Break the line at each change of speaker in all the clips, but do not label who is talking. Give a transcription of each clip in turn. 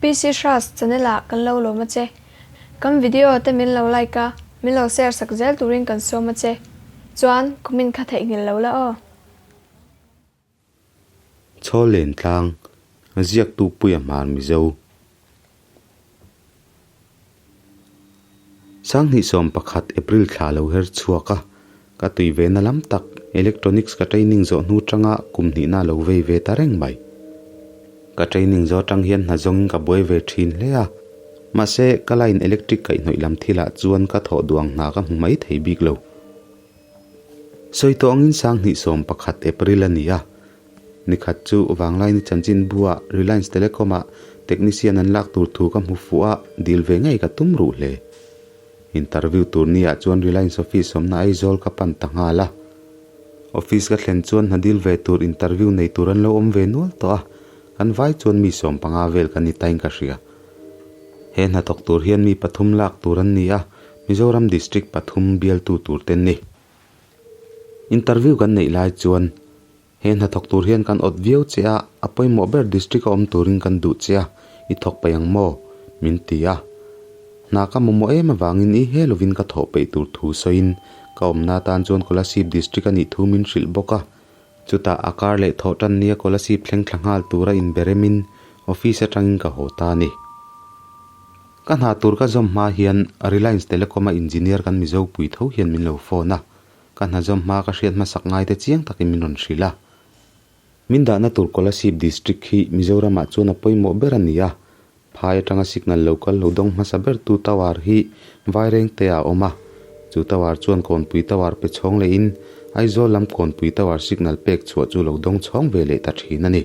PC Hras channel ah kan lo lawm a che. Kan video te min lo like a, min lo share sak zel turin kan sawm a che. Chuan comment kha theihnghilh lo la aw.
Chhawllen tlang, ziaktu Puia Hmar Mizo. Sanghnih 11 April thla lo her chhuak a, ka tui ve na lam tak Electronics ka training zawh hnu tanga kum hnihna lo vei ve ta reng mai. Ka training zawh atang hian hna zawngin ka buai ve thin hle a, mahse ka line electric kaihhnawih lam thilah chuan ka thawh duh ang hna ka hmu mai thei bik lo. Sawi tawh angin Sanghnih 11 April a ni a, Nikhat chu Vanglaini chanchin buah Reliance Telecom-ah technician an lak tur thu ka hmu fuh a, dil ve ngei ka tum ruh hle. Interview tur niah chuan Reliance office awmna Aizawl ka pan ta nghal a. Office ka thlen chuan hna dil ve tur interview nei tur an lo awm ve nual tawh a, kan vai chuan mi 15 vel kan ni tain ka hria. He hnathawk tur hian mi pathum lak tur an ni a, Mizoram District pathum bialtu tur te an ni. Interview kan neih lai chuan he hnathawk tur hian kan awt viau che a, a pawimawh ber district a awm turin kan duh che a, i thawk peih ang maw? min ti a. Hna ka mamawh em avangin i he lovin ka thawh peih tur thu sawiin ka awmna atan chuan Kolasib district a nih thu min hrilh bawk a. Chutah a kar leh thawh tan nia Kolasib thleng thla nghal tura inberemin office atangin ka haw ta a ni. Ka hna tur ka zawm hma hian Reliance Telecom a engineer kan Mizo pui tho hian min lo phone a, ka hna zawm hma ka hriat hmasak ngai te chiang takin min rawn hrilh a. Min dahna tur Kolasib District hi Mizoramah chuan a pawimawh ber a ni a, phai atanga signal lo kal lo dawng hmasa bertu tower hi Vairengte ah a awm a, chu tower chuan Kawnpui tower pe chhawng lehin Aizawl lam Kawnpui tower signal pek chhuah chu lo dawng chhawng ve leh ta thin a ni.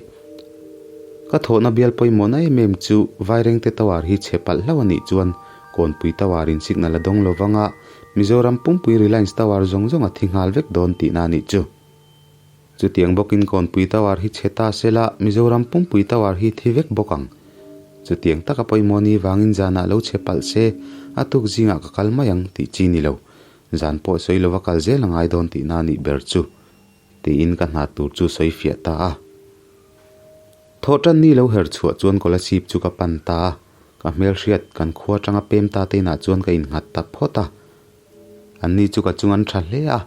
Ka thawhna bial pawimawhna em em chu Vairengte Tower hi chhe palh hlauh a nih chuan Kawnpui Tower in signal a dawng lovang a, Mizoram pumpui Reliance Tower zawng zawng a thi nghal vek dawn tihna a nih chu. Chutiang bawkin Kawnpui Tower hi chhe ta sela Mizoram pumpui Tower hi thi vek bawk ang. Chutiang taka pawimawh ni vangin zanah lo chhe palh se a tuk zingah ka kal mai ang tih chi ni lo. Zan pawh sawi lova kal zel a ngai dawn tihna a nih ber chu. Tiin ka hna tur chu sawi fiah ta a. Thawhtan ni lo her chhuah chuan Kolasib chu ka pan ta a, ka hmelhriat kan khua atanga pem ta te inah chuan ka innghat ta phawt a. Anni chu ka chung an tha hle a,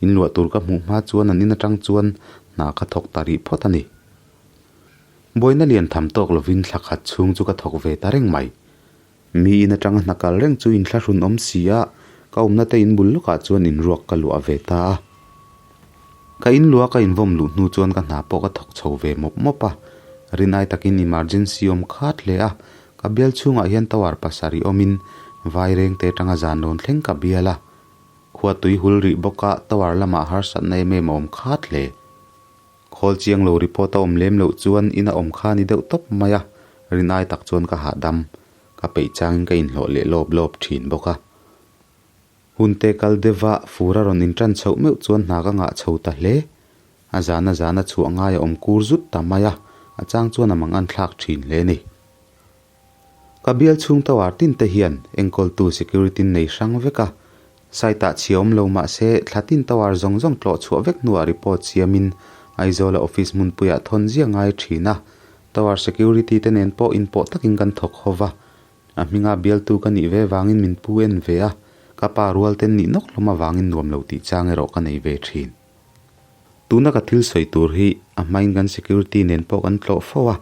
inluah tur ka hmuh hma chuan an in atang chuan hna ka thawk ta rih phawt a ni. Buaina lian tham tawk lovin thla khat chhung chu ka thawk ve ta reng mai. Mi in atanga hna kal reng chu inthlahrun awm si a, ka awmna te in bul lawkah chuan inruak ka luah ve ta a. Ka in luah ka invawm luh hnu chuan ka hna pawh ka thawk chho ve mawp mawp a, rinai takin emergency awm khat hle a, ka bial chhungah hian tower pasarih awmin Vaireng te atanga zan rawn thleng ka bial a. Khua tui hul rih bawk a, tower lamah harsatna em em a awm khat hle. Khawl chiang lo report a awm lem loh chuan in a awm kha ni deuh tawp mai a, rinai tak chuan ka hahdam, ka peih changin ka inhlawh leh lawp lawp thin bawk a. Hun te kal deuh a, fur a rawn intan chhoh meuh chuan hna ka ngah chho ta hle. A zana zana chhuah ngai a awm kur zut ta mai a, a chang chuan a mangan thlak thin hle ni. Ka bial chhung tower tin te hian enkawltu security nei hrang vek a, site ah chhia awm lo mah se thla tin tower zawng zawng tlawh chhuah vek hnuah report siamin Aizawla office hmunpuiah thawn zia ngai thin a, tower security te nen pawh inpawh takin kan thawk ho va, a hminga bialtu ka nih ve vangin min pu en ve a, ka pa rual ten nih nawk hlawm avangin nuam lo tih chang erawh ka nei ve thin. Tuna ka thil sawi tur hi a hmain kan security nen pawh kan tlawh fo a,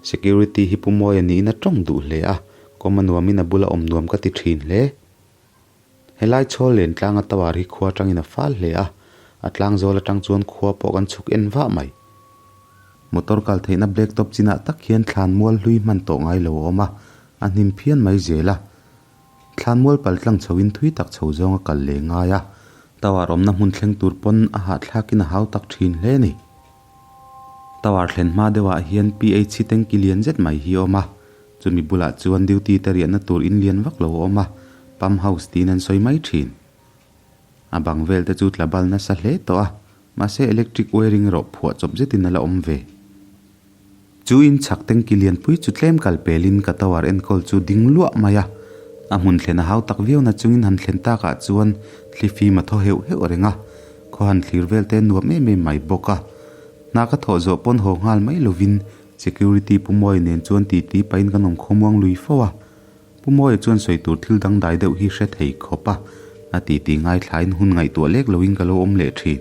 Security hi Pu Mawia niin a tawng duh hle a, kawm a nuamin a bula awm nuam ka ti thin hle. Helai chhawl len tlanga tower hi khua atangin a fal hle a, a tlang zawl atang chuan khua pawh kan chhuk en vah mai. Motor kal theihna black top chinah tak hian thlan mual hlui hman tawh ngai lo a awm a, a hnim phian mai zel a. Thlan mual pal tlang chhoin thui tak chho zawng a kal leh ngai a, tower awmna hmun thleng tur pawn a hahthlakin a hau tak thin hle a ni. Tower thlen hma deuhah hian PHC tanky lian zet mai hi a awm a, chumi bulah chuan duty te riahna tur in lian vak lo a awm a, pump house tiin an sawi mai thin. A bang vel te chu tla bal nasa hle tawh a, mahse electric wiring erawh phuah chawp zetin a la awm ve. Chu in chhak tanky lianpui chu tlem kal pelin ka tower enkawl chu ding luah mai a, a hmun thlen a hau tak viau na chungin han thlen takah chuan thli fim a thaw heuh heuh reng a, Khaw han thlir vel te nuam em em mai bawk a. Hna ka thawh zawh pawn haw nghal mai lovin Security Pu Mawia nen chuan titi pahin kan awm khawmuang lui fo a. Pu Mawia chuan sawi tur thil dangdai deuh hi hre thei khawp a, a titi ngaithlain hun ngaihtuah lek loin ka lo awm leh thin.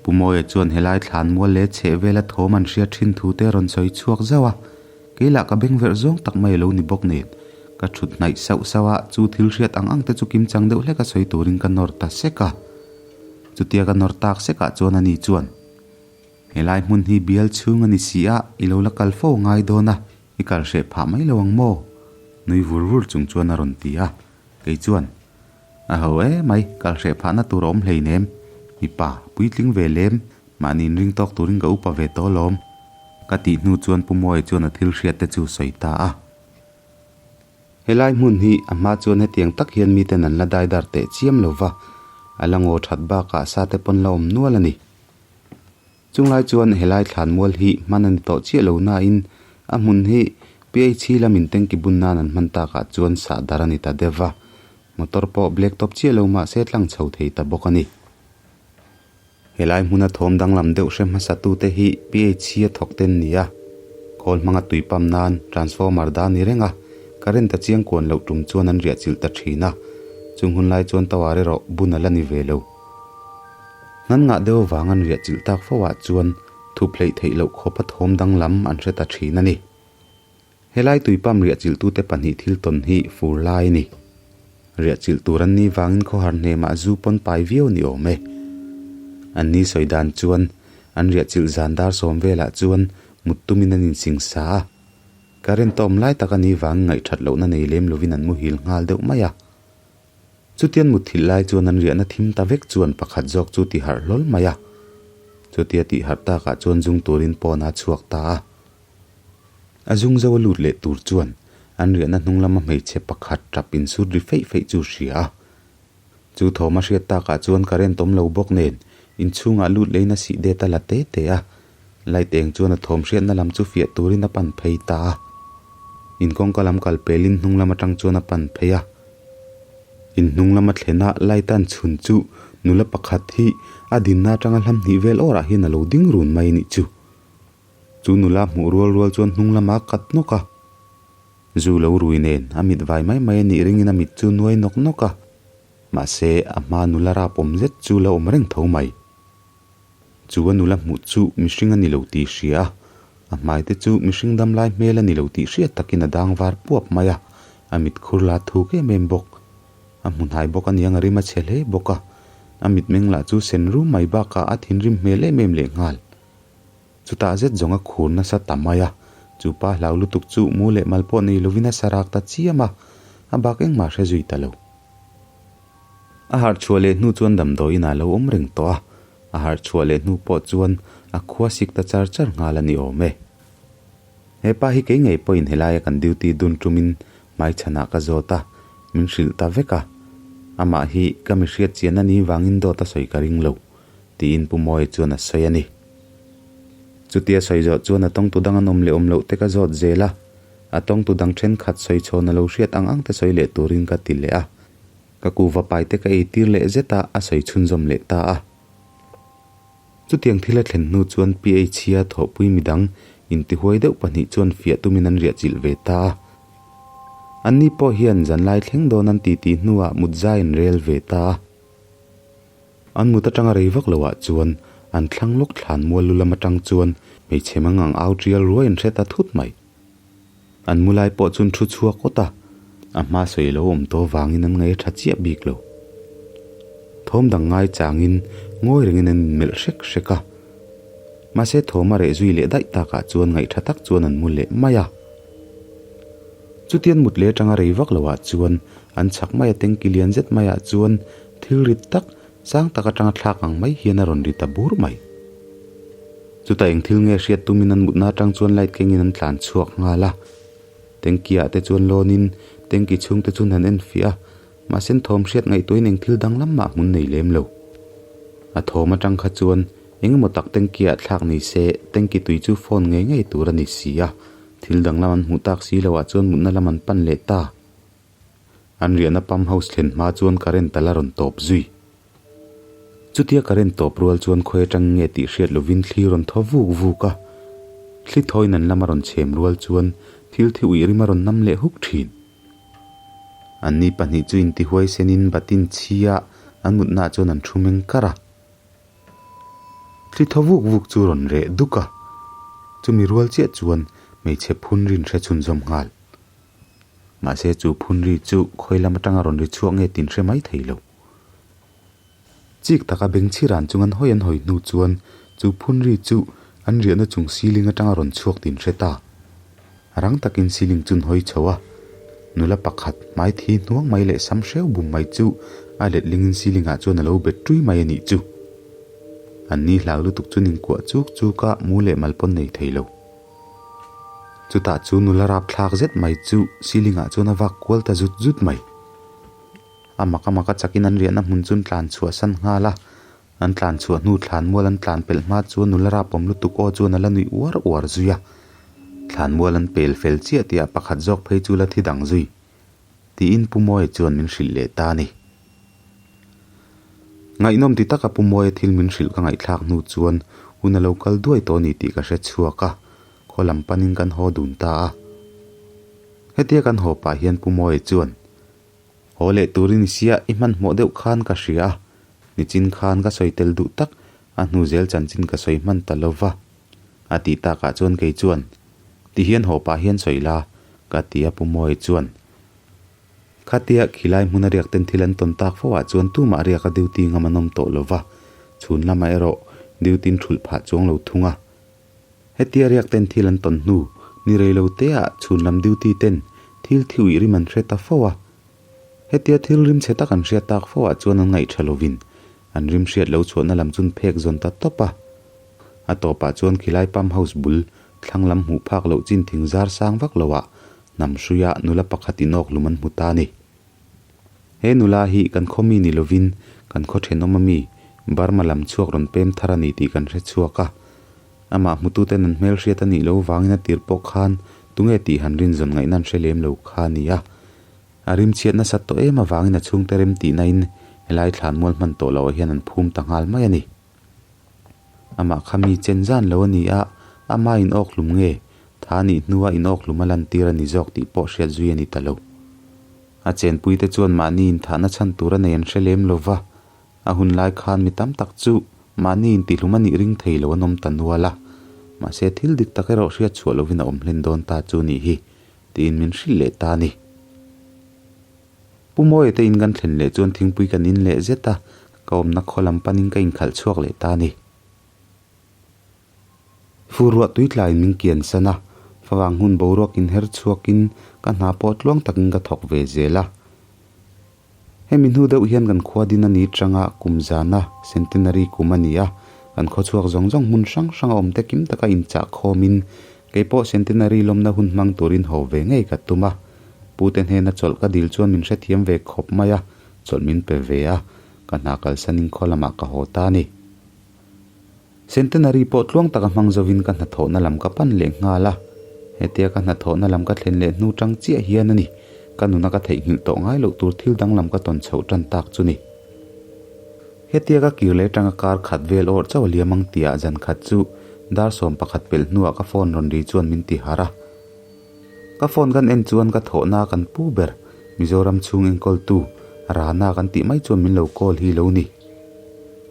Pu Mawia chuan helai thlan mual leh chheh vela thawm an hriat thin thu te a rawn sawi chhuak zauh a, kei lah ka beng verh zawng tak mai a lo ni bawk nen, ka thut hnaih sauh sauh a, chu thil hriat ang ang te chu kimchang deuh hlek a sawi turin ka nawr ta sek a. Chutia ka nawr tak sekah chuan ani chuan, Helai hmun hi bial chhung a ni si a, i lo la kal fo ngai dawn a, i kal hreh phah mai lo ang maw? Nui vur vur chung chuan a rawn ti a, kei chuan, A ho e mai, kal hreh phahna tur a awm hleinem, mipa puitling ve lem, mahni inring tawk turin ka upa ve tawh alawm, ka tih hnu chuan Pu Mawia chuan a thil hriat te chu sawi ta a. Helai hmun hi a hma chuan hetiang tak hian miten an la daidar teh chiam lo va, a la ngaw that bakah sa te pawn la awm nual a ni. Chunglai chuan helai thlan mual hi hman a ni tawh chiah lo nain a hmun hi PHC lamin tanki bun nan an hman takah chuan sah dar a ni ta deuh va, motor pawh black top chiah lo mah se tlang chho thei ta bawk a ni. Helai hmuna thawm danglam deuh hre hmasa tute hi PHC a thawk ten ni a, khawl hmanga tui pump nan transformer dah a ni reng a, current a chiang kuan loh tum chuan an riah chilh ta thin a, chung hun lai chuan tower erawh bun a la ni ve lo. Hnan ngah deuh avang an riah chilh tak fo ah chuan thup hleih theih loh khawpa thawm danglam an hre ta thin a ni. Helai tuipam riah chilhtute pahnih thil tawn hi fur lai a ni. Riah chilh tur an ni vangin khawhar hnemah zu pawn pai viau a ni awm e. An ni sawi dan chuan an riah chilh zan dar sawm velah chuan mut tumin an insing sa a. Current a awm lai tak a ni vangin ngaihthat lohna nei lem lovin an muhil nghal deuh mai a. Chutian mutthilh lai chuan an riahna thim ta vek chuan pakhat zawk chu ti harh hlawl mai a. Chutia tih harh takah chuan zung turin pawn a chhuak ta a. A zung zo a lut leh tur chuan an riahna hnung lama hmeichhe pakhat tap insut ri feih feih chu hria a. Chu thawm a hriat takah chuan current awm lo bawk nen inchhungah lut lein a sih det a la te te a. Light eng chuan a thawm hriatna lam chu fiah turin a pan phei ta a. In kawngka lam kal pelin hnung lam atang chuan a pan phei a. In hnung lama thlena light an chhun chu nula pakhat hi a dinna atanga hlam hnih vel awrah hian a lo ding run mai a nih chu. Chu nula hmuh rual rual chuan hnung lama a kat nawk a. Zu lo rui nen a mit vai mai mai a nih ringin a mit chu nuai nawk nawk a. Mahse a hma nula rap awm zet chu la awm reng tho mai. Chu a nula hmuh chu mihring a ni lo tih hria a, a hmai te chu mihring dam lai hmel a ni lo tih hriat takin a dang var puap mai a, a mit khur la thuk em em bawk. A hmu hnai bawk aniang a rim a chhe hle bawk a, a mitmeng lah chu sen rum mai bakah a thinrim hmel em em lehnghal. Chutah zet zawng a khur nasa ta mai a, chu pa hlau lutuk chu mu leh mal pawh nei lovin a sarak ta chiam a, a bak engmah hre zui ta lo. A harh chhuah leh hnu chuan damdawi inah a lo awm reng tawh a, a harh chhuah leh hnu pawh chuan a khua sik ta char char nghal a ni awm e. He pa hi kei ngei pawhin helaia kan duty dun tumin hmaichhanah ka zawt a, min hrilh ta vek a. Amah hi ka mi hriat chian a ni vangin dawt a sawi ka ring lo, tiin Pu Mawia chuan a sawi a ni. Chutia sawi zawh chuan a tawngtu dang an awm leh awm loh te ka zawt zel a, a tawngtu dang thenkhat sawi chhawn a lo hriat ang ang te sawi leh turin ka ti leh a. Ka kuva pai te ka ei tir leh zet a, a sawi chhunzawm leh ta a. Chutiang thil a thlen hnu chuan PHia thawhpui midang intihuai deuh pahnih chuan fiah tumin an riah chilh ve ta a. Anni pawh hian zanlai thleng dawn an titi hnuah mut zai an rel ve ta a. An mut atanga rei vak loah chuan an thlang lawk thlan mual lu lam atang chuan hmeichhe mangang au tial ruai an hre ta thut mai. An mu lai pawh chuan thu chhuak awt a, a hma sawi lo awm tawh vangin an ngaih a tha chiah bik lo. Thawm dang ngai changin ngawi rengin an inmelh hrek hrek a. Mahse thawm a reh zui leh daih takah chuan ngaih tha tak chuan an mu leh mai a. Chutian mut leh atanga rei vak loah chuan an chhak mai a tengki lian zet maiah chuan thil rit tak, sang tak atanga thlak ang mai hian a rawn ri ta bur mai. Chutah eng thil nge hriat tumin an mutna atang chuan light kengin an tlan chhuak nghal a. Tanky ah te chuan lawnin tanky chhung te chuan han en fiah a, mahse an thawm hriat ngaihtuahin eng thil danglam mah hmun nei lem lo. A thawm atang kha chuan eng emaw tak tanky ah thlak ni se tanky tui chu phone ngei ngei tur a ni si a, thil danglam an hmuh tak si loh ah chuan mutna lam an pan leh ta. An riahna pump house thlen hma chuan current a la rawn tawp zui. Chutia current tawp rual chuan khawi atang nge tih hriat lovin thli rawn thaw vuk vuk a. Thli thawiin an lam a rawn chhem rual chuan thil thi uih rim a rawn nam leh huk thin. Anni pahnih chu intihuaisenin batin chhia an mutnaah chuan an thu meng kar a. Thli thaw vuk vuk chu rawn reh duk a, chumi rual chiah chuan hmeichhe phun rin hre chhunzawm nghal. Mahse chu phun ri chu khawi lam atanga rawn ri chhuak nge tin hre mai thei lo. Chik taka beng chhiran chung an hawi an hawi hnu chuan chu phun ri chu an riahna chung ceiling atanga rawn chhuak tin hre ta. Rang takin ceiling chun hawi chho a, nula pakhat hmai thi hnuang mai leh sam hreu bum mai chu a letlingin ceiling ah chuan a lo bet ṭui mai a nih chu. An ni hlau lutuk chu ninkuah chuk chuk a mu leh mal pawn nei thei lo. Chutah chu nula rapthlak zet mai chu ceiling ah chuan a vak kual ta zut zut mai. A mak a mak a chakin an riahna hmun chu an tlan chhuah san nghal a, an tlan chhuah hnu thlanmual an tlan pelh hma chuan nula rapawm lutuk aw chuan a la nuih uar uar zui a. Thlanmual an pel fel chiah tihah pakhat zawk phei chu la thi dang zui. Tiin Pu Mawia chuan min hrilh leh ta a ni. Ngaihnawm ti taka Pu Mawia thil min hrilh ka ngaihthlak hnu chuan hun a lo kal duai tawh a ni tih ka hre chhuak a, khaw lam panin kan haw dun ta a. Hetia kan haw pah hian Pu Mawia chuan, Haw leh turin i sia, i hmanhmawh deuh khan ka hria a, nichin khan ka sawi tel duh tak, a hnu zel chanchin ka sawi hman ta lo va. A tih takah chuan kei chuan, Ti hian haw pah hian sawi la, ka ti a Pu Mawia chuan. Khatia khilai hmuna riak ten thil an tawn tak fo ah chuan tumah riaka duty ngam an awm tawh lo va, chhun lamah erawh duty in thulh phah chuang lo thung a. Hetia riak ten thil an tawn hnu, ni rei lo te ah chhun lam duty ten thil thi uih rim an hre ta fo a. Hetia thil rim chhe tak an hriat tak fo ah chuan an ngaih tha lovin an rim hriat lo chhuahna lam chun phek zawn ta tawp a. A tawpah chuan khilai pump house bul thlang lam hmuh phak loh chin thing zar sang vak lo ah hnam hruia nula pakhat inawk lum an hmu ta a ni. He nula hi kan khaw mi ni lovin kan khaw thenawm ami Burma lam chhuak rawn pem thar a ni tih kan hre chhuak a. Amah hmututen an hmelhriat a nih loh vangin a tir pawh khan tunge tih han rinzawn ngaihna an hre lem lo kha a ni a. A rimchhiat nasat tawh em avangin a chhungte rem tihna-in helai thlanmual hman tawh loh ah hian an phum ta nghal mai a ni. Amah kha mi chen zan lo a ni a, ama in awk hlum nge? Tha nih hnua in awk hlum a lantir a ni zawk tih pawh hriat zui a ni ta lo. A chenpuite chuan mahni inthahna chhan tur a nei an hre lem lo va, a hun lai khan mi tam tak chu mahni intihlum a nih ring thei lo an awm ta nual a, mahse thil dik tak erawh hriat chhuah lovin a awm hlen dawn ta chu nih hi tiin min hrilh leh ta a ni. Pu Mawia te in kan thlen leh chuan thingpui kan in leh zet a, ka awmna khaw lam panin ka inkhalh chhuak leh ta a ni. Fur ruah tui tlaiin min kian san a, favang hun boruak in her chhuakin ka hna pawh tluang takin ka thawk ve zel a. Hemi hnu deuh hian kan khua din a ni tanga kum zana centenary kum a ni a, kan khaw chhuak zawng zawng hmun hrang hrang a awm te kim taka inchah khawmin keipawh centenary lawmna hun hmang turin haw ve ngei ka tum a. Pute hnena chawlh ka dil chuan min hrethiam ve khawp mai a, chawlh min pe ve a, ka hna kalsanin khaw lamah ka haw ta a ni. Centenary pawh tluang taka hmang zovin ka hnathawhna lam ka pan leh nghal a, hetia ka hnathawhna lam ka thlen leh hnu tang chiah hian a ni, ka nuna ka theihnghilh tawh ngai loh tur thil danglam ka tawn chhoh tan tak chu ni. Hetia ka kir leh tanga kar khat vel awrh chauh a liam ang tihah zan khat chu dar 11 pelh hnuah ka phone rawn ri chuan min ti harh a. Ka phone kan en chuan ka thawhna kan pu ber Mizoram chhung enkawltu Rana kan tih mai chuan min lo call hi lo ni.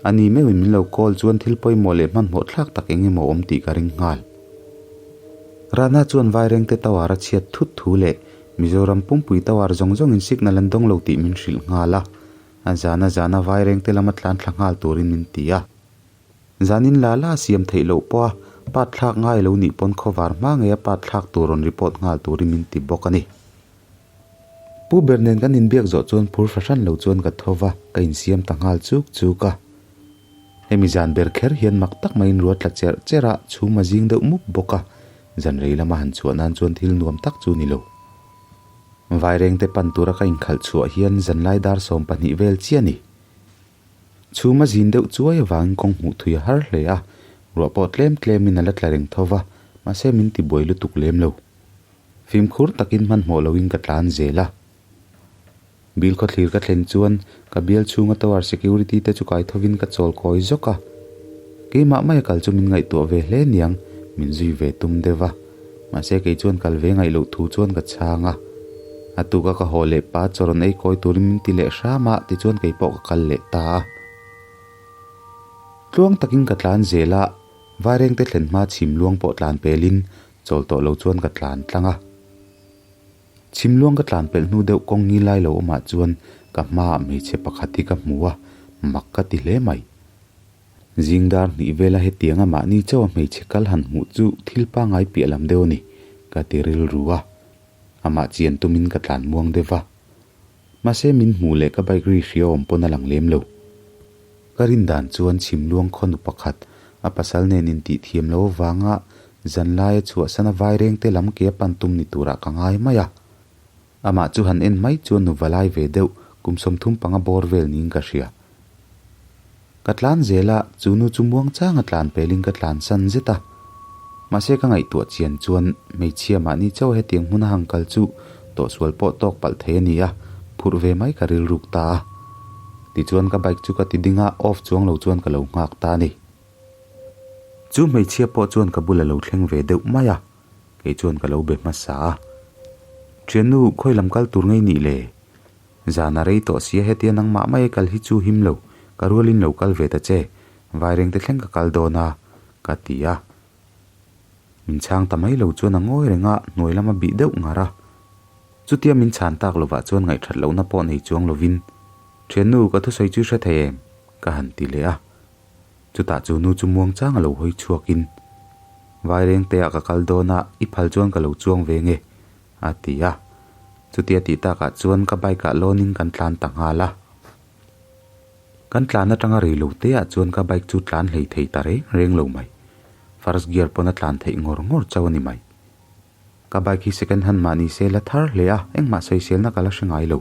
A ni meuhin min lo call chuan thil pawimawh leh hmanhmawh thlak tak eng emaw awm tih ka ring nghal. Rana chuan Vairengte Tower a chhiat thut thu leh Mizoram pumpui Tower zawng zawngin signal an dawng lo tih min hrilh nghal a. A zana zana Vairengte lama tlan thla nghal turin min ti a. Zanin la la siam theih loh pawha part thlak ngai lo nih pawn khawvar hma ngeia part thlak tur rawn report nghal turin min ti bawk a ni. Pu ber nen kan inbiak zawh chuan phur fahran lo chuan ka tho va, ka insiam ta nghal chuk chuk a. Hemi zan ber kher hian mak tak maiin ruat tla cherh cherh a, chhum a zing deuh mup bawk a, zan rei lama han chhuah nan chuan thil nuam tak chu ni lo. Vairengte pan tura ka inkhalh chhuah hian zanlai dar 12 vel chiah a ni. Chhum a zin deuh chuai avangin kawng hmuh thui a har hle a, ruah pawh tlem tlemin a la tla reng tho va, mahse min ti buai lutuk lem lo. Fimkhur takin hmanhmawh loin ka tlan zel a. Bil khawthlir ka thlen chuan ka bial chhunga tower security te chu kai thovin ka chawl kawi zawk a. Keimah maia kal chu min ngaihtuah ve hle niang, Min zui ve tum deuh va, mahse kei chuan kal ve ngaih loh thu chuan ka chhang a. A tuka ka haw leh pa chaw rawn ei kawi turin min ti leh hram a, tichuan kei pawh ka kal leh ta a. Tluang takin ka tlan zel a, Vairengte thlen hma chhim luang pawh tlan pelin chawl tawh lo chuan ka tlan tlang a. Chhim luang ka tlan pelh hnu deuh kawng ni lai lo awmah chuan ka hmaah hmeichhe pakhat hi ka hmu a, mak ka ti hle mai. Zing dar hnih vela hetianga mahni chauha hmeichhe kal han hmuh chu thil pangngai piah lam deuh a ni, ka ti rilru a. Amah chian tumin ka tlan muang deuh va. Mahse min hmuh leh ka bike ri hria awm pawn a lang lem lo. Ka rin dan chuan chhimluang khawnu pakhat a pasal nen intih thiam lo avanga zanlaia chhuahsana vairengte lam ke a pan tum ni turah ka ngai mai a. Amah chu han en mai chuan nu valai ve deuh kum 35 bawr vel niin ka hria. Ka tlan zel a, chu nu chu muang changa tlan pelin ka tlan san zet a. Mahse ka ngaihtuah chian chuan hmeichhia mahni chauh hetiang hmuna hang kal chu tawhsual pawh tawk palh thei a ni a, phurh ve mai ka rilruk ta a. Tichuan ka bike chu ka ti ding a, off chuang lo chuan ka lo nghak ta a ni. Chu hmeichhia pawh chuan ka bula lo thleng ve deuh mai a. Kei chuan ka lo be hmasa a. Thiannu, khawi lam kal tur ngei nih le? Zan a rei tawh sia hetia nangmah mai kal hi chu him lo, ka rualin lo kal ve ta che, vairengte thleng ka kal dawn a, ka ti a. Min chhang ta mai lo chuan a ngawi reng a, hnuai lama bih deuh ngar a. Chutia min chhan tak lovah chuan ngaihthat lohna pawh nei chuang lovin, Thiannu, ka thusawi chu i hre thei em? ka han ti leh a. Chutah chu nu chu muang chang a lo hawi chhuakin, Vairengte ah ka kal dawn a, i phal chuan ka lo chuang ve nge, a ti a. Chutia tih takah chuan ka bike ah lawnin kan tlan ta nghal a. Kan tlan atanga rei lo te ah chuan ka bike chu tlan hlei thei ta reng reng lo mai. First gear pawn a tlan theih ngawr ngawr chauh a ni mai. Ka bike hi second hand mah ni se la thar hle a, engmah sawiselna ka la hre ngai lo.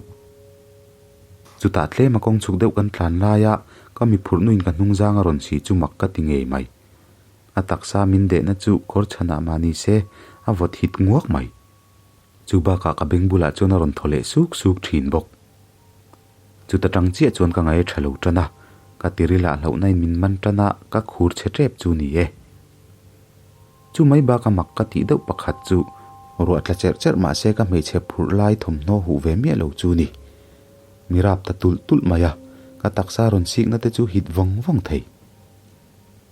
Chutah tlema kawng chhuk deuh kan tlan laia ka mi phurhnuin ka hnung zang a rawn si chu mak ka ti ngei mai. A taksa min dehna chu kawr chhanah mah ni se a vawt hit nguak mai. Chu bakah ka beng bulah chuan a rawn thaw leh suk suk thin bawk. Chuta tang chiah chuan ka ngaih a tha lo tan a, ka tirilah hlauhnain min man tan a, ka khur chhe tep chu ni e. Chu mai baka mak ka tih deuh pakhat chu ruah tla cherh cherh mah se ka hmeichhe phurh lai thawmhnaw huh ve miah lo chu ni. Mi rap ta tulh tulh mai a, ka taksa rawn sikna te chu hit vawng vawng thei.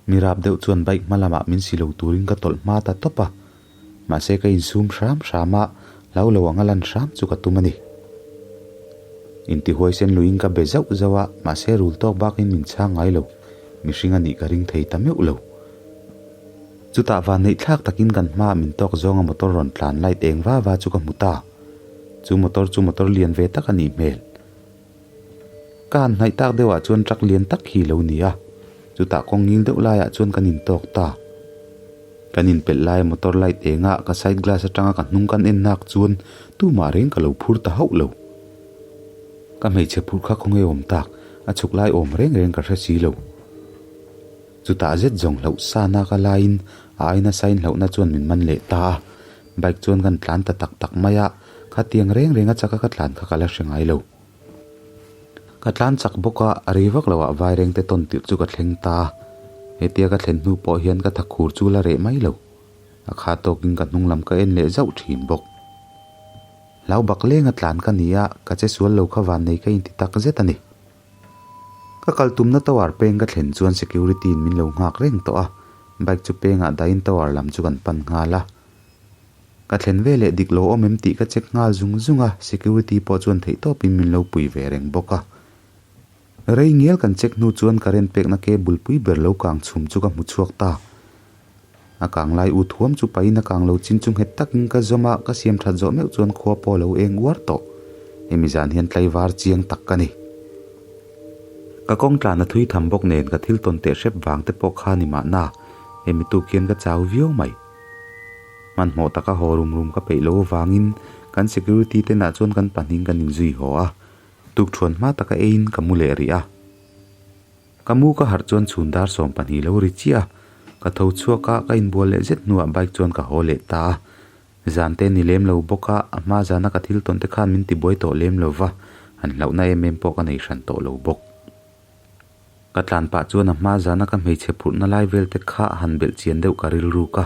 Mi rap deuh chuan bike hma lamah min si lo turin ka tawlh hma ta tawp a, mahse ka insum hram hram a, hlau lo anga lan hram chu ka tum a ni. Intihuaisen luiin ka be zauh zauh a, mahse rul tawk bakin min chhang ngai lo, mihring a nih ka ring thei ta meuh lo. Chutah van neih thlak takin kan hmaah min tawk zawnga motor rawn tlan light eng va va chu ka hmu ta. Chu motor chu motor lian ve tak a nih hmel. Ka han hnaih tak deuhah chuan truck lian tak hi lo ni a, chutah kawng ngil deuh laiah chuan kan intawk ta. Kan inpelh laia motor light enga ka side glass atanga ka hnung kan en nak chuan tumah reng ka lo phur ta hauh lo. Ka hmeichhe phurh kha khawnge awm tak, a chhuk lai awm reng reng ka hre si lo. Chutah zet zawng hlauh sa nak a laiin a aina sain hlauhna chuan min man leh ta a, bike chuan kan tlan ta tak tak mai a, khatiang reng reng a chaka ka tlan kha ka la hre ngai lo. Ka tlan chak bawk a, a rei vak loah vairengte tawn tirh chu ka thleng ta a, hetia ka thlen hnu pawh hian ka thakhur chu la reh mai lo. A kha tawkin ka hnung lam ka en leh zauh thin bawk. Hlau bak lenga tlan ka ni a, ka che sual lo kha vannei ka inti tak zet a ni. Ka kal tumna tower peng ka thlen chuan security in min lo nghak reng tawh a, bike chu pengah dahin tower lam chu kan pan nghal a. Ka thlen ve leh dik lo awm em tih ka check nghal zung zung a, security pawh chuan theihtawpin min lo pui ve reng bawk a. Rei ngial kan check hnu chuan current pekna cable pui ber lo kang chhum chu ka hmu chhuak ta. A kang lai u thuam chu pahin a kang lo chin chu nghet takin ka zawm a, ka siam that zawh meuh chuan khua pawh a lo eng uar tawh. Hemi zan hian tlaivar chiang tak ka ni. Ka kawng tlan a thui tham bawk nen ka thil tawn teh hrep vang te pawh kha ni mahna, hemi tuk hian ka chau viau mai. Hmanhmawh taka haw rum rum ka peih lo avangin kan security te nah chuan kan pahnih kan inzui haw a, tukthuan hma taka eiin ka mu leh rih a. Ka mu ka harh chuan chhun dar 12 lo ri chiah a, ka tho chhuak a, ka inbual leh zet hnuah bike chuan ka haw leh ta a. Zan te ni lem lo bawk a, a hma zana ka thil tawn te khan min tibuai tawh lem lo va, han hlauhna em em pawh ka nei hran tawh lo bawk. Ka tlan pah chuan a hma zana ka hmeichhe phurhna lai vel te kha han belh chian deuh ka rilruk a.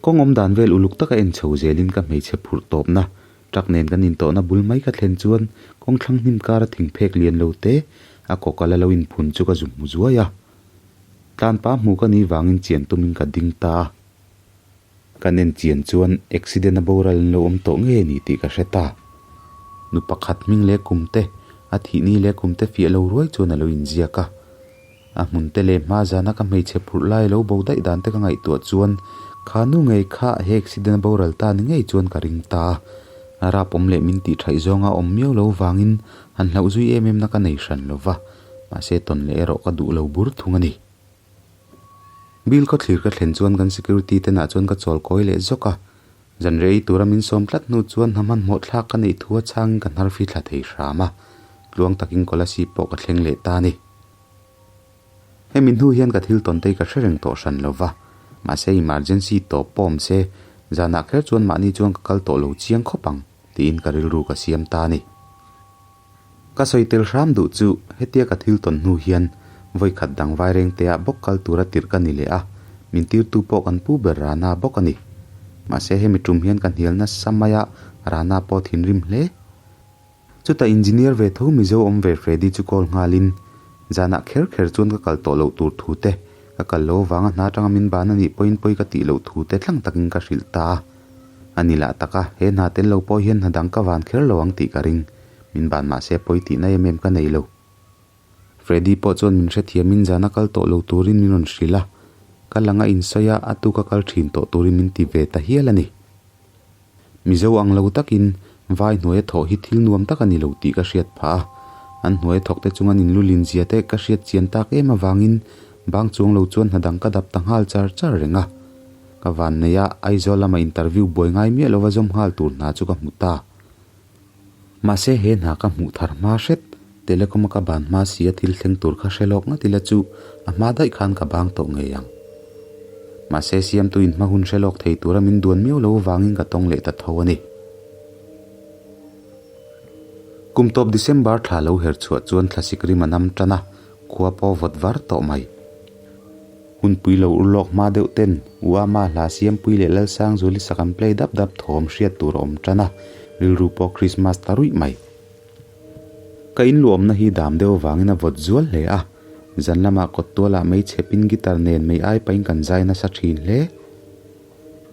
Kawng awm dan vel uluk taka en chho zelin ka hmeichhe phurh tawpna truck nen kan intawhna bul mai ka thlen chuan kawng thlang hnim kara thingphek lian lo te a kawkal a lo inphun chu ka zu hmu zuai a. Tlanpa hmu ka nih vangin chian tumin ka ding ta a. Kan en chian chuan accident a boral an lo awm tawh ngei a ni tih ka hre ta. Nu pakhat hming leh kum te, a thihni leh kum te fiah lo ruai chuan a lo inziak a. A hmun te leh hma zana ka hmeichhe phurh lai lo bo daih dan te ka ngaihtuah chuan kha nu ngei kha he accident a boral ta ni ngei chuan ka ring ta a. A rap awm leh min tih thaih zawnga awm miau lo vangin han hlauh zui em em na ka nei hran lo va, mahse tawn leh erawh ka duh lo bur thung a ni. Bill khawthlir ka thlen chuan kan security te nah chuan ka chawl kawi leh zawk a, zan rei tura min sawm tlat hnu chuan hna hmanhmawh thlak ka neih thu a chhangin ka hnar fi thla thei hram a, tluang takin Kolasib pawh ka thleng leh ta a ni. Hemi hnu hian ka thil tawn te hi ka hre reng tawh hran lo va, mahse emergency tawp pawh awm se, zanah kher chuan mahni chuan ka kal tawh lo chiang khawp ang tiin ka rilru ka siam ta a ni. Ka sawi tel hram duh chu hetia ka thil tawn hnu hian vawi khat dang vairengte ah bawk kal tura tirh ka ni leh a, min tirtu pawh kan pu ber Rana bawk a ni. Mahse hemi tum hian ka hnial nasa mai a, Rana pawh thinrim hle. Chutah engineer ve tho Mizo awm ve Freddy chu call nghalin, zanah kher kher chuan ka kal tawh loh tur thu te, ka kal lo avanga hna atanga min ban a nih pawhin pawi ka tih loh thu te tlang takin ka hrilh ta a. A ni lah taka, he hna tel lo pawh hian hna dang ka van kher lo ang tih ka ring. Min ban mah se pawi tihna em em ka nei lo. Freddy pawh chuan min hrethiamin zana kal tawh lo turin min rawn hrilh a, ka lang a insawi a, a tuka kal thin tawh turin min ti ve ta hial a ni. Mizo ang lo takin vai hnuaia thawh hi thil nuam tak a ni lo tih ka hriat phah a, an hnuaia thawk te chunga nin lulin zia te ka hriat chian tak em avangin bang chuang lo chuan hna dang ka dap ta nghal char char reng a. Ka van nei a, Aizawl lama interview buai ngai miah lova zawm nghal tur hna chu ka hmu ta. Mahse he hna ka hmuh thar hma hret, Telecom a ka ban hma si a thil thleng tur kha hre lawk ngat ila chu a hma daih khan ka bang tawh ngei ang. Mahse siamtu in hma hun hre lawk thei tura min duan miau lo vangin ka tawng leh ta tho a ni. Kum tawp December thla lo her chhuah chuan thlasik rim a nam tan a, khua pawh vawt var tawh mai. Hunpui lo ur lawk hma deuh ten Uama hla Siampui leh Lalsangzuali sak an play dap dap thawm hriat tur a awm tan a, rilru pawh Christmas ta ruih mai. Ka inluahawmna hi dam deuh avangin a vawt zual hle a, zan lamah kawt tualah mei chhepin guitar nen mei ai pahin kan zai nasa thin hle.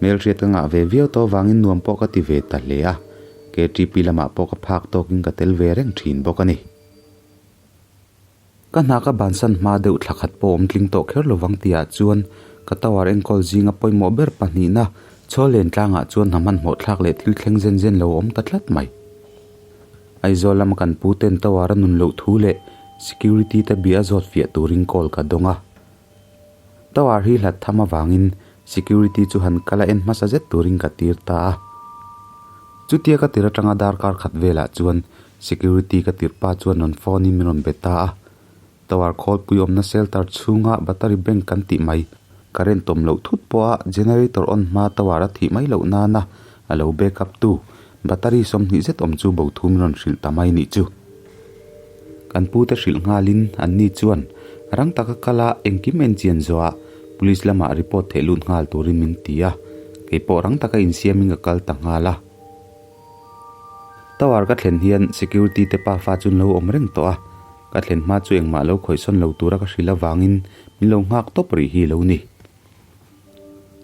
Hmelhriat ka ngah ve viau tawh avangin nuam pawh ka ti ve ta hle a, KTP lamah pawh ka phak tawkin ka tel ve reng thin bawk a ni. Ka hna ka bansan hma deuh thla khat pawh awm tling tawh kher lovang tihah chuan ka tower enkawl zinga pawimawh ber pahnihna chaw len tlangah chuan hna hmanhmawh thlak leh thil thleng zen zen lo a awm ta tlat mai. Aizawl lama kan pu ten tower a nun loh thu leh security te bia a zawt fiah turin call ka dawng a. Tower hi hlat tham avangin security chu han kal a en hmasa zet turin ka tir ta a. Chutia ka tir atanga darkar khat velah chuan Security ka tirh pa chuan rawn phone in min rawn be ta a, tower khawlpui awmna shelter chhunga battery bank kan tih mai, current awm loh thut pawha generator on hma tower a thih mai loh nana a lo back up tu battery 20 zet awm chu bo thu min rawn hrilh ta mai nih chu. Kan pu te hrilh nghalin an ni chuan rang taka kal a engkim en chian zawhah police lamah report theih lut nghal turin min ti a, keipawh rang taka insiamin ka kal ta nghal a. Tower ka thlen hian security te pafa chu an lo awm reng tawh a, ka thlen hma chu engmah lo khawihsawn lo tura ka hrilh avangin min lo nghak tawp rih hi lo ni.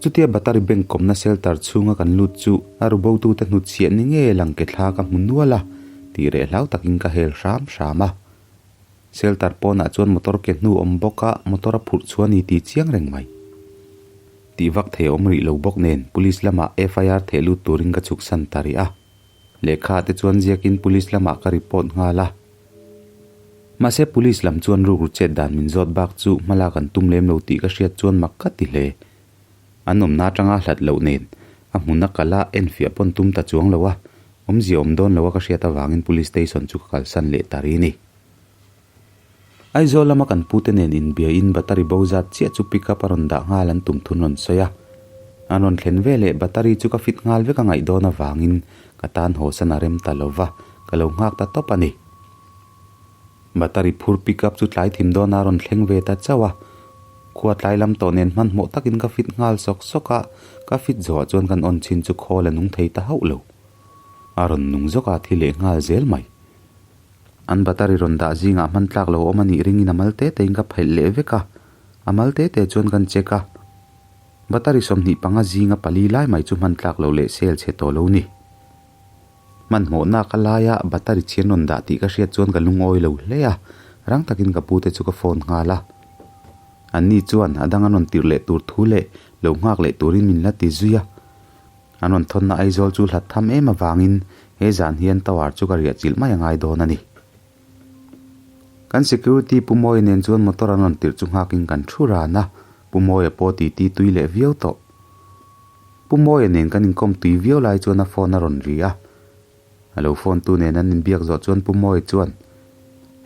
Chutia battery bank kawmna shelter chhunga kan lut chu a rubotute hnutchhiah ni nge lang ke thla ka hmu nual a, tih reh hlau takin ka hel hram hram a. Shelter pawnah chuan motor ke hnu awm bawk a, motor a phurh chhuah a ni tih chiang reng mai. Tih vak thei a awm rih lo bawk nen Police lamah FIR theh lut turin ka chhuk san ta rih a. Lehkha te chuan ziakin Police lamah ka report nghal a. Mahse Police lam chuan rukru chet dan min zawt bak chu hmalak an tum lem lo tih ka hriat chuan mak ka ti hle. An awmna atanga hlat loh nen a hmuna kal a enfiah pawn tum ta chuang lo a, awmzia awm dawn lo a ka hriat avangin Police Station chu ka kalsan leh ta rih a ni. Aizawl lama kan pute nen inbiain battery bo zat chiah chu pick up a rawn dah nghal an tum thun rawn sawi a. An rawn thlen veleh battery chu ka fit nghal vek a ngaih dawn avangin ka tan haw san a rem ta lo va, ka lo nghak ta tawp a ni. Battery phur pick up chu tlai thim dawn a rawn thleng ve ta chauh a. Khua tlai lam tawh nen hmanhmawh takin ka fit nghal sawk sawk a, ka fit zawhah chuan kan on chhin chu khawl a nung thei ta hauh lo. A rawn nung zawk a, thi leh nghal zel mai. An battery rawn dah zingah hman tlak lo awm a nih ringin a mal te tein ka phelh leh vek a, a mal te te chuan kan check a. Battery 25 zinga pali lai mai chu hman tlak lo leh sel chhe tawh lo ni. Hmanhmawhna ka laia battery chhian rawn dah tih ka hriat chuan ka lungawi lo hle a, rang takin ka pute chu ka phone nghal a. Anni chuan a dang an rawn tirh leh tur thu leh lo nghak leh turin min la ti zui a. An rawn thawnna Aizawl chu hlat tham em avangin he zan hian tower chu ka riah chilh mai a ngai dawn a ni. Kan security Pu Mawia nen chuan motor an rawn tirh chu nghakin kan thu ran a, Pu Mawia pawh titi tui leh viau tawh. Pu Mawia nen kan inkawm tui viau lai chuan a phone a rawn ri a. A lo phone tu nen an inbiak zawh chuan Pu Mawia chuan,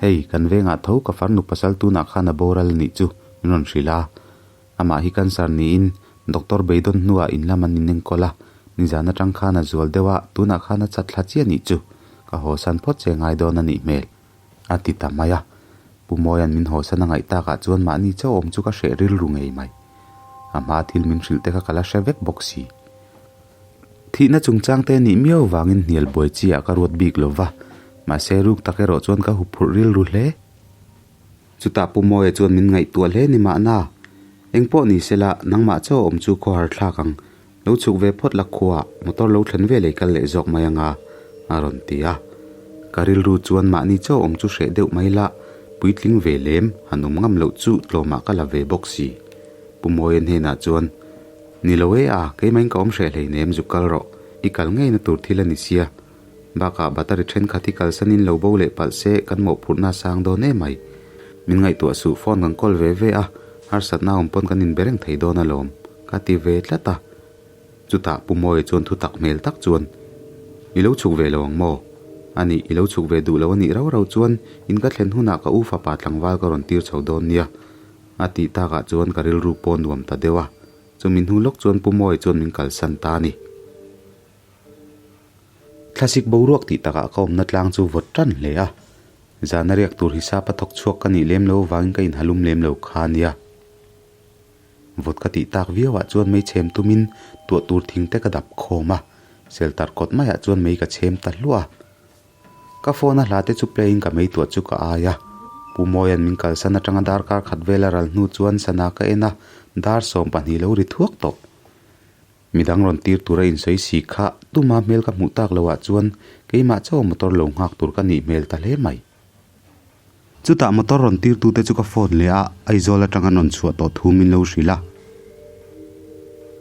Hei, kan vengah tho ka farnu pasal tunah khan a boral a nih chu, min rawn hrilh a. Amah hi cancer niin doctor beidawn hnuah in lam an inenkawl a, nizan atang khan a zual deuh a, tunah khan a chat thla chiah nih chu, ka hawsan phawt che ngai dawn a nih hmel, a ti ta mai a. Pu Mawia'n min hawsan a ngaih takah chuan mahni chauh awm chu ka hreh rilru ngei mai. A hma thil min hrilh te kha ka la hre vek bawk si. Thihna chungchang te nih miau vangin hnial buai chi ah ka ruat bik lo va, mahse ruk tak erawh chuan ka huphurh rilru hle. Chutah Pu Mawia chuan min ngaihtuah hle ni mahna, Engpawh ni sela, nangmah chaw awm chu khawhar thlak ang. Lo chhuk ve phawt la khuaah motor lo thlen ve lei kal leh zawk mai anga, a rawn ti a. Ka rilru chuan mahni chaw awm chu hreh deuh mai la, puitling ve lem, han awm ngam loh chu tlawmah ka la ve bawk si. Pu Mawia hnenah chuan, Ni lo e a, keimahin ka awm hreh hleinem zuk kal rawh, i kal ngeina tur thil a ni sia. Bakah battery thenkhat hi kalsanin lo bo leh palh se kan mawhphurhna a sang dawn em mai. Min ngaihtuah suh phone kan call ve ve a, harsatna awm pawn kan inbe reng thei dawn alawm, ka ti ve tlat a. Chutah Pu Mawia chuan thutak hmel tak chuan, I lo chhuk ve lo ang maw? Anih, i lo chhuk ve duh lo anih rau rau chuan in ka thlen hunah ka u fapa tlangval ka rawn tir chho dawn nia, a tih takah chuan ka rilru pawh nuam ta deuh a. Chumi hnu lawk chuan Pu Mawia chuan min kalsan ta a ni. Thlasik boruak tih takah ka awmna tlang chu vawt tan hle a, zana riak tur hisap a thawk chhuak ka nih lem lo avangin ka inhalum lem lo kha a nia. Vawt ka tih tak viauah chuan mei chhem tumin tuah tur thing te ka dap khawm a, shelter kawt maiah chuan mei ka chhem ta hluah a. Ka phone a hla te chu play in ka mei tuah chu ka ai a, Pu Mawia'n min kalsan atanga darkar khat vel a ral hnu chuan sana ka en a, dar 12 lo ri thuak tawh. Midang rawn tir tura insawi si kha tuma hmel ka hmuh tak loh ah chuan keimah chauh motor lo nghak tur ka nih hmel ta hle mai. Chutah motor rawn tir tute chu ka phone leh a, Aizawl atang an rawn chhuah tawh thu min lo hrilh a.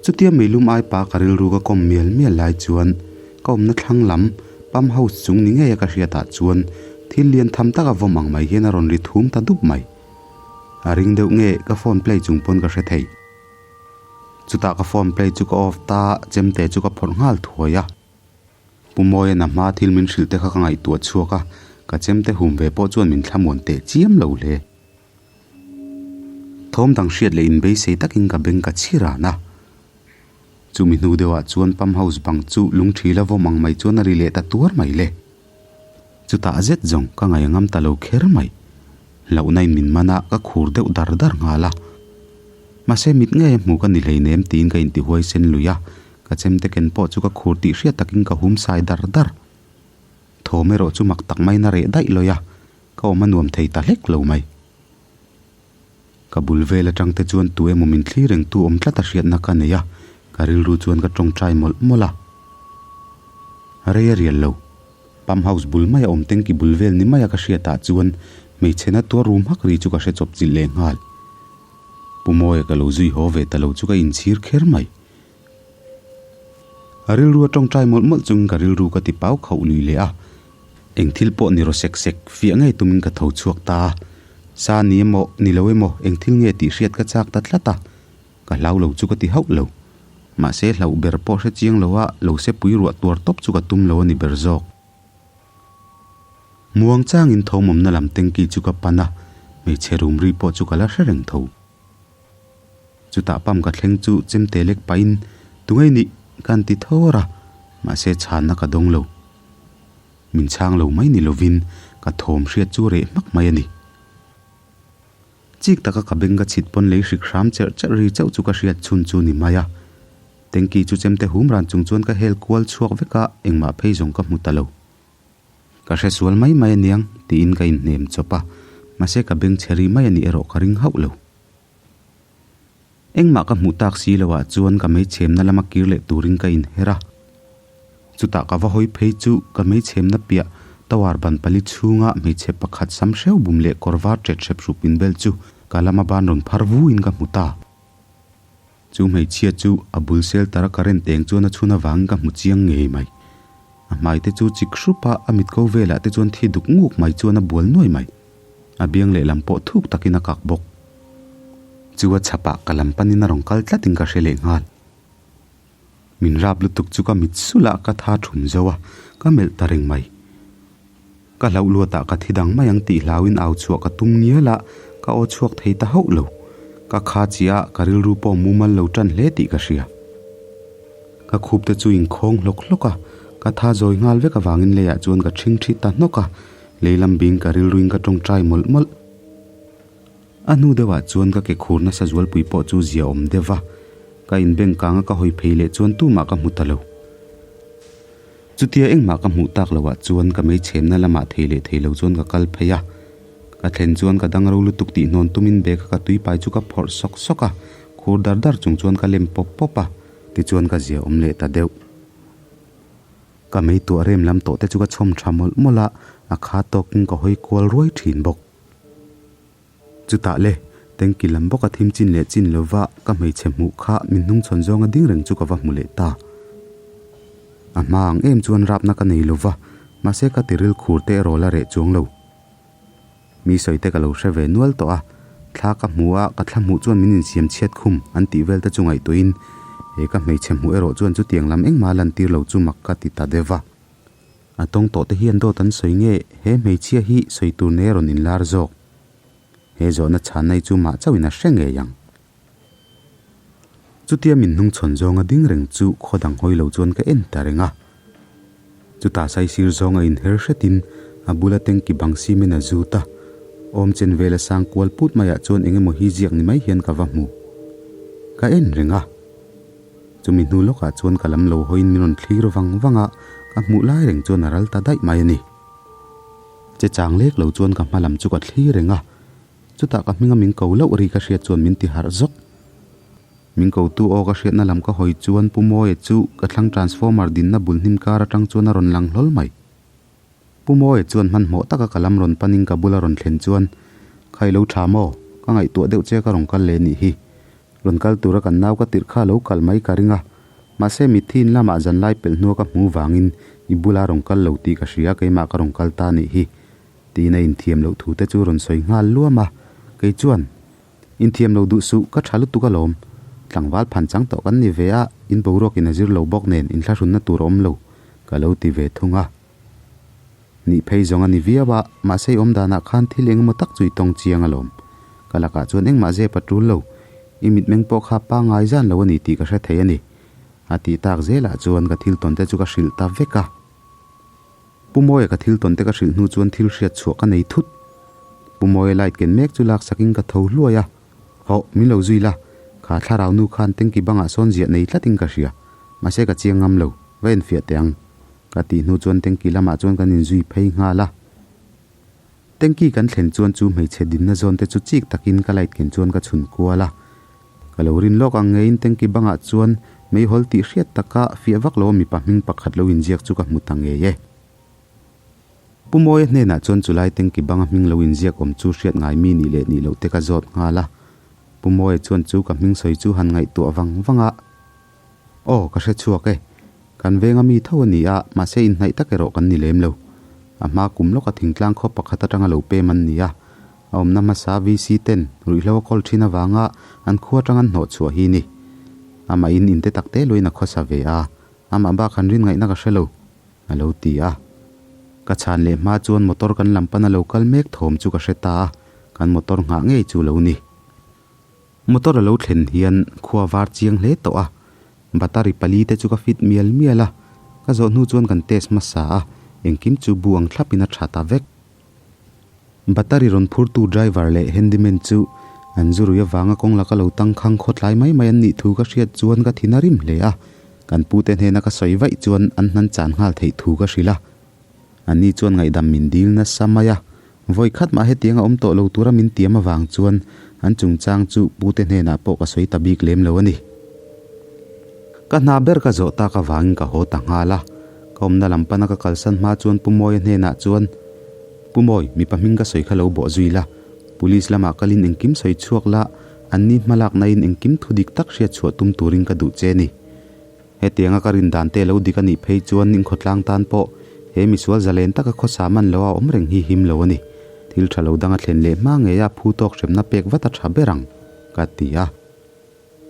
Chutia meilum ai pa ka rilru ka kawm mial mial lai chuan ka awmna thlang lam pump house chung ni ngei a ka hriat ah chuan thil lian tham tak a vawm ang mai hian a rawn ri thum ta dup mai. A ring deuh nge ka phone play chung pawn ka hre thei. Chutah ka phone play chu ka off ta, chemte chu ka phawrh nghal thuai a. Pu Mawia'n a hma thil min hrilh te kha ka ngaihtuah chhuak a, ka chemte hum ve pawh chuan min thlamuan teh chiam lo hle. Thawm dang hriat leh inbeisei takin ka beng ka chhi ran a. Chumi hnu deuhah chuan pump house bang chu lungthil a vawm ang mai chuan a ri leh ta tuar mai le. Chutah zet zawng ka ngaih a ngam ta lo kher mai. Hlauhna in min man a, ka khur deuh dar dar nghal a. Mahse mit ngei a hmu ka ni hleinem tiin ka inti huai sen lui a, ka chemte ken pawh chu ka khur tih hriat takin ka hum sai dar dar. Thawm erawh chu mak tak maiin a reh daih lawi a, ka awm a nuam thei ta hlek lo mai. Ka bul vel atang te chuan tu emaw min thlir reng tu awm tlat a hriatna ka nei a, ka rilru chuan ka tawngtai mawlh mawlh a. Rei a rial lo. Pump house bul maia awm tanky bul vel ni maia ka hriatah chuan hmeichhe na tuar rum hak ri chu ka hre chawp chilh leh nghal. Pu Mawia ka lo zui haw ve ta lo chu ka inchhir kher mai. A rilru a tawngtai mawlh mawlh chungin ka rilru ka ti pau khauh lui leh a. Eng thil pawh ni raw sek sek fiah ngei tumin ka tho chhuak ta a. Sa ni emaw, ni lo emaw, eng thil nge tih hriat ka chak ta tlat a. Ka hlau lo chu ka ti hauh lo. Mahse hlauh ber pawh hre chiang lo a, lo se pui ruah tuar tawp chu ka tum lo a ni ber zawk. Muang changin thawmawmna lam tanky chu ka pan a, hmeichhe rum ri pawh chu ka la hre reng tho. Chutah pump ka thleng chu chemte lek pahin tungei nih ka han ti thawr a, mahse chhanna ka dawng lo. Min chhang lo mai ni lovin ka thawm hriat chu reh hmak mai a ni. Chik taka ka beng ka chhit pawn lei hrik hram cherh cherh ri chauh chu ka hriat chhun chu ni mai a. Tanky chu chemte hum ran chung chuan ka hel kual chhuak vek a, engmah phei zawng ka hmu ta lo. Ka hre sual mai mai aniang tiin ka inhnem chawp a, mahse ka beng chhe ri mai a nih erawh ka ring hauh lo. Engmah ka hmuh tak si loah chuan ka meichhemna lama kir leh turin ka inher a. Chutah ka va hawi phei chu ka meichhemna piah tower ban pali chhunga hmeichhe pakhat sam hreu bum leh kawr var ṭet hrep hrup inbel chu ka lama ban rawn phar vuin ka hmu ta. Chu hmeichhia chu a bul shelter a current eng chuan a chhun avangin ka hmu chiang ngei mai. A hmai te chu chik hrup a, a mit ko velah te chuan thi duk nguk mai chuan a bual nuai mai. A biang lehlam pawh thuk takin a kak bawk. Chu a chhapah ka lam panin a rawn kal tlatin ka hre leh nghal. Min rap lutuk chu ka mit sulh a, ka tha thum zo a, ka melh ta reng mai. Ka hlauh luatah ka thi dang mai ang tih hlauin au chhuah ka tum ngial a, ka aw chhuak thei ta hauh lo. Ka kha chiah a, ka rilru pawh mumal lo tan hle tih ka hria. Ka khup te chu inkhawng hlawk hlawk a, ka tha zawi nghal vek avangin leiah chuan ka ṭhing ṭhi ta hnawk a, lei lam bing ka rilruin ka ṭawngṭai mawlh mawlh. A hnu deuhah chuan ka ke khur nasa zualpui pawh chu zia awm deuh va, ka inbeng kang a ka hawi phei leh chuan tumah ka hmu ta lo. Chutia engmah ka hmuh tak loah chuan ka meichhemna lamah thei leh thei lo chuan ka kal phei a. Ka thlen chuan ka dang ro lutuk tih hnawn tumin bag a ka tuipai chu ka phawrh sawk sawk a, khur dar dar chung chuan ka lem pawp pawp a, tichuan ka zia awm leh ta deuh. Ka mei tuah rem lam tawh te chu ka chhawm tha mawlh mawlh a, a kha tawkin ka hawi kual ruai thin bawk. Chutah le, tanky lam bawka thim chin leh chin lova ka hmeichhe hmuh kha min hnungchhawn zawnga ding reng chu ka va hmu leh ta. A hma ang em chuan rapna ka nei lova, mahse ka tiril khur te erawh la reh chuang lo. Mi sawi te ka lo hre ve nual tawh a, thla ka hmu a, ka thla hmuh chuan min insiam chhiat khum an tih vel te chu ngaihtuahin he ka hmeichhe hmuh erawh chuan chutiang lam engmah lantir lo chu mak ka ti ta deuh va. A tawng tawh te hian dawt an sawi nge he hmeichhia hi sawi tur nei a rawn inlar zawk? He zawhna chhanna hi chu mah chauhin a hre ngei ang. Chutia min hnungchhawn zawnga ding reng chu khaw dang hawi lo chuan ka en ta reng a. Chutah saisir zawng a inher hretin a bula tanky bang simin a zut a, awm chen vela sang kual put maiah chuan eng emaw hi ziak ni mai hian ka va hmu. Ka en reng a. Chumi hnu lawkah chuan ka lam lo hawiin min rawn thlir vang vang a, ka hmuh lai reng chuan a ral ta daih mai a ni. Che chang lek lo chuan ka hma lam chu ka thlir reng a, chutah ka hminga min ko loh ri ka hriat chuan min ti harh zawk. Min kotu aw ka hriatna lam ka hawi chuan Pu Mawia chu ka thlang transformer dinna bul hnim kar atang chuan a rawn lang hlawl mai. Pu Mawia chuan hmanhmawh taka ka lam rawn panin ka bula rawn thlen chuan, Kha i lo tha maw? Ka ngaihtuah deuh che ka rawn kal leh nih hi. Rawn kal tura kan nau ka tirh kha lo kal mai ka ring a. Mahse mitthi in lamah zanlai pelh hnua ka hmu vangin i bula rawn kal lo tih ka hria keimah ka rawn kal ta nih hi. Tiin a inthiam loh thu te chu rawn sawi nghal luam a. Kei chuan, Inthiam lo duh suh, ka tha lutuk alawm. Tlangval phan chang tawh kan ni ve a, in boruakin a zir lo bawk nen inthlahrunna tur a awm lo, ka lo ti ve thung a. Nih phei zawng a ni viau a, mahse i awm danah khan thil eng emaw tak chu i tawng chiang alawm. Ka lakah chuan engmah zep a tul lo, i mitmeng pawh kha pangngai zan lo a ni tih ka hre thei a ni. A tih tak zelah chuan ka thil tawn te chu ka hrilh ta vek a. Pu Mawia ka thil tawn te ka hrilh hnu chuan thil hriat chhuah ka nei thut. Pu Mawia light ken mek chu lak sakin ka tho hluai a, Hawh, min lo zui la, kha thlarau nu khan tanky bangah sawn ziah nei tlatin ka hria, mahse ka chiang ngam lo, va enfiah teh ang. Ka tih hnu chuan tanky lamah chuan kan inzui phei nghal a. Tanky kan thlen chuan chu hmeichhe dinna zawn te chu chik takin ka light ken chuan ka chhun kual a. Ka lo rin lawk ang ngeiin tanky bangah chuan meihawl tih hriat taka fiah vak lo a mipa hming pakhat lo inziak chu ka hmu ta ngei e. Pu Mawia hnenah chuan chulai tanky banga hming lo inziak awm chu hriat ngai mi nih leh nih loh te ka zawt nghal a. Pu Mawia chuan chu ka hming sawi chu han ngaihtuah vang vang a. Aw, ka hre chhuak e. Kan venga mi tho a ni a, mahse inhnaih tak erawh kan ni lem lo. A hma kum lawka thingtlang khaw pakhat atanga lo pem an ni a. A awmna hmasa VC ten ruihhlo a kawl thin avanga an khua atang an hnawh chhuah hi ni. Amah in inte tak te luain a khawsa ve a, amah bak han rin ngaihna ka hre lo, a lo ti a. Ka chhan leh hma chuan motor kan lam pana lo kal mek thawm chu ka hre ta a, kan motor nghah ngei chu lo ni. Motor a lo thlen hian khua var chiang hle tawh a, battery pali te chu ka fit mial mial a, ka zawh hnu chuan kan test hmasa a, engkim chu bu ang thlapin a tha ta vek. Battery rawn phurtu driver leh handyman chu An zu rui avanga kawng laka lo tangkhang khawtlai mai mai an nih thu ka hriat chuan ka thin a rim hle a, kan pute hnena ka sawi vaih chuan an hnan chan nghal theih thu ka hrilh a. Ani chuan ngaihdam min dil nasa mai a, vawi khat mah hetiang a awm tawh lo tura min tiam avang chuan an chungchang chu pute hnenah pawh ka sawi ta bik lem lo a ni. Ka hna ber ka zawh tak avangin ka haw ta nghal a, ka awmna lam pana ka kalsan hma chuan Pu Mawia hnenah chuan, Pu Mawi, mipa hming ka sawi kha lo bawh zui la, Police lamah kalin engkim sawi chhuak la, anni hmalakna in engkim thu dik tak hriat chhuah tum turin ka duh che ni. Hetianga ka rin dan te lo dik a nih phei chuan inkhawtlang tan pawh he misual zalen taka khawsa man lo a awm reng hi him lo a ni. Thil tha lo dang a thlen leh hma ngeia phu tawk hremna pek vat a tha ber ang, ka ti a.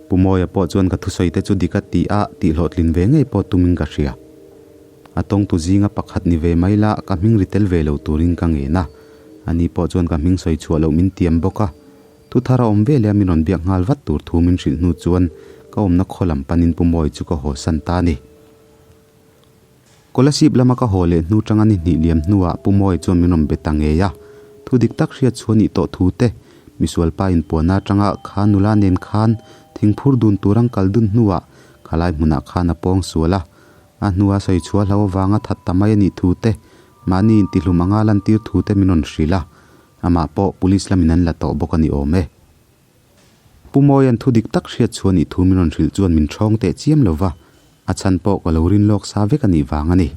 Pu Mawia pawh chuan ka thusawi te chu dik a ti a, tihhlawhtlin ve ngei pawh tumin ka hria. A tawngtu zinga pakhat ni ve mai la, ka hming ri tel ve lo turin ka ngen a. Ani pawh chuan ka hming sawi chhuah loh min tiam bawk a. Thu thar a awm ve leh a min rawn biak nghal vat tur thu min hrilh hnu chuan ka awmna khaw lam panin Pu Mawia chu ka haw san ta a ni. Kolasib lama ka haw leh hnu tanga ni hnih liam hnuah Pu Mawia chuan min rawn be ta ngei a, thu dik tak hriat chhuah nih tawh thu te, misualpa inpuahna atanga kha nula nen khan thingphur dun tur an kal dun hnuah khalai hmunah khan a pawng sual a, a hnua sawi chhuah hlo avanga that ta mai a nih thu te, mahni intihlum anga lantir thu te min rawn hrilh a, amah pawh police lamin an la tawh bawk a ni awm e. Pu Mawia'n thu dik tak hriat chhuah nih thu min rawn hrilh chuan min ṭhawng teh chiam lo va, a chhan pawh ka lo rin lawk sa vek a nih vang a ni.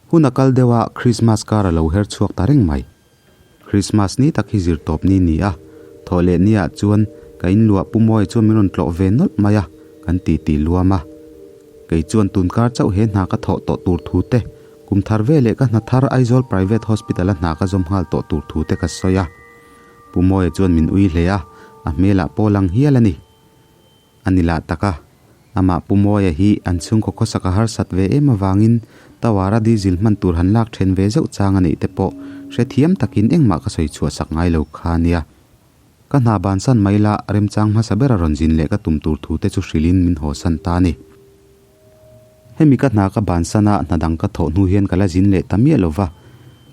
Hun a kal deuh a, Krismas kar a lo her chhuak ta reng mai. Krismas ni tak hi zir tawp ni ni a, thawh leh niah chuan ka inluah Pu Mawia chuan min rawn tlawh ve nawlh mai a, kan titi luam a. Kei chuan tunkar chauh he hna ka thawh tawh tur thu te, kum thar ve leh ka hna thar Aizawl Private Hospital a hna ka zawm nghal tawh tur thu te ka sawi a. Pu Mawia chuan min ui hle a, a hmelah pawh lang hial a ni. A ni lah tak a, amah Pu Mawia hi an chhungkaw khawsak a harsat ve em avangin Tawara diesel hman tur han lak then ve zeuh chang a neih te pawh hrethiam takin engmah ka sawi chhuah sak ngai lo kha a nia. Ka hna bansan mai la, remchang hmasa ber a rawn zin leh ka tum tur thu te chu hrilhin min hawsan ta a ni. Hemi ka hna ka bansan a, hna dang ka thawh hnu hian ka la zin leh ta miah lo va.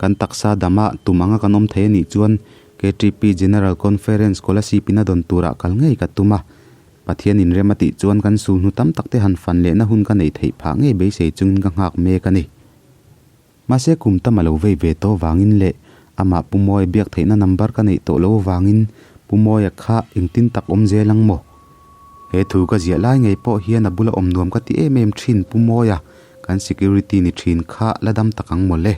Kan taksa dama tum anga kan awm thei a nih chuan KTP General Conference Kolasib in a dawn turah kal ngei ka tum a. Pathian inrem a tih chuan kan sul hnu tam tak te han fan lehna hun ka neih theih phah ngei beisei chungin ka nghak mek a ni. Mahse kum tam a lo vei ve tawh vangin leh amah Pu Mawia biak theihna number ka neih tawh lo vangin Pu Mawia kha engtin tak awm zel ang maw? He thu ka ziah lai ngei pawh hian a bula awm nuam ka ti em em thin Pu Mawia, kan security ni thin kha la dam tak ang maw le?